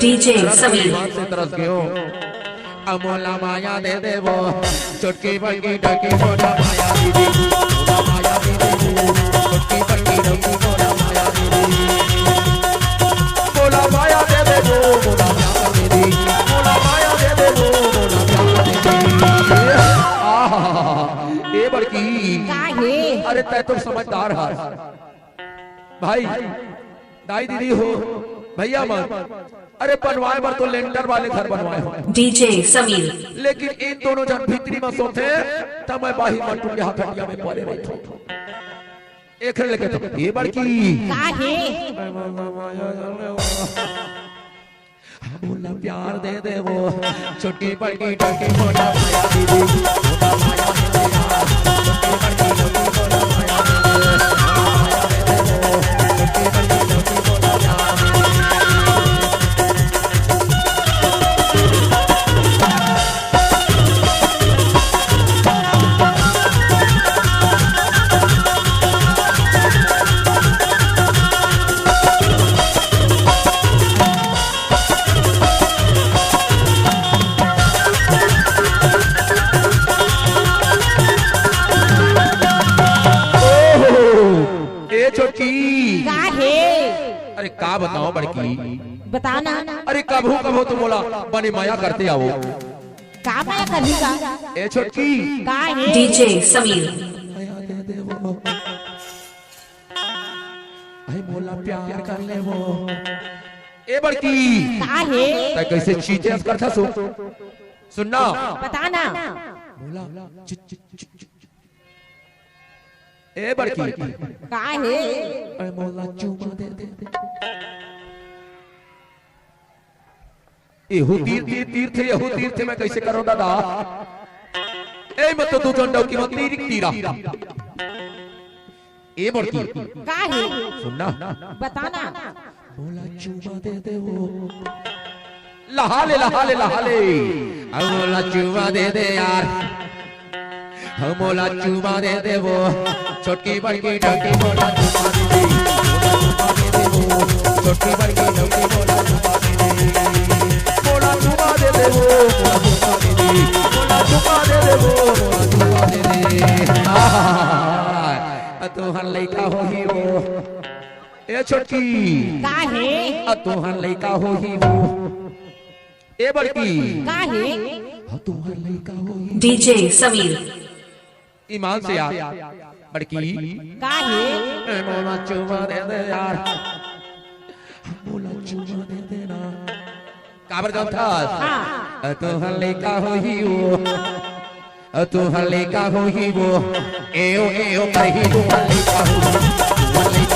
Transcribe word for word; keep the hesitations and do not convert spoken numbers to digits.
DJ Sameer. से तरस गयो। अमोला माया दे दे वो, छोटकी बड़की डकी मोला माया दे दे, मोला माया दे दे वो, छोटकी बड़की डकी मोला माया दे दे, मोला माया दे दे वो, मोला माया दे दे, मोला माया दे दे वो, मोला माया दे दे। आहा, ए बड़की। का हे? अरे तै तो समझदार हस भाई, दाई दीदी हो, भैया मन, अरे बनवाए बर तो लेंटर वाले घर बनवाए हो। डीजे समीर। लेकिन इन दोनों झन भीतरी म सोथे, त मैं बाहिर म टुंडिया खटिया में परे रहिथों। एखर लेके तो ए बड़की। का हे? मोला प्यार दे दे वो, छोटकी बड़की डकी मोला माया दे दे, मोला माया दे दे यार, छोटकी बड़की डकी मोला माया दे दे, मोला माया दे दे वो, छोटकी बड़की डकी मोला माया दे दे। ओहो, ए छोटकी। का हे? अरे का बताओ बड़की? बता ना। अरे कभू कभू तो मोला बने मया करते आवो। का मया करही का? ए छोटकी। का हे? डीजे समीर। अरे मोला प्यार कर ले वो। ए बड़की। का हे? तै कैसे चीजें करथा सो? सुन ना। बता ना। मोला चि-, चि-, चि-, चि-, ए बड़की। का हे? अरे मोला चुमा दे दे। एहू तीर, तीर, तीर थे, एहू तीर थे, मैं कैसे करो दादा? ए मत तो दू झन डौकी मत तीर, तीरा। ए बड़की। का हे? सुन ना। बता ना। मोला चुमा दे दे वो। लहा ले, लहा ले, लहा ले। अब मोला चुमा दे दे यार। हम मोला चुमा दे दे वो। छोटकी बड़की डौकी मोला चुमा दे दे। मोला चुमा दे दे वो। छोटकी बड़की डौकी मोला चुमा दे दे। मोला चुमा दे दे वो। मोला चुमा दे दे। मोला चुमा दे दे वो। मोला चुमा दे दे। आहा। अ तुहर लइका होही वो। ए छोटकी। का हे? अ तुहर लइका होही वो। ए बड़की। का हे? अ तुहर लइका होही। डीजे समीर। ईमान से यार। बड़की। का हे? ए मोला चुमा दे दे यार। मोला चुमा दे दे ना। काबर जानथस? हाँ। अ तुहर लइका होही वो। अ तुहर लइका होही वो। एओ, एओ, कही तुहर लइका होही। तुहर लइका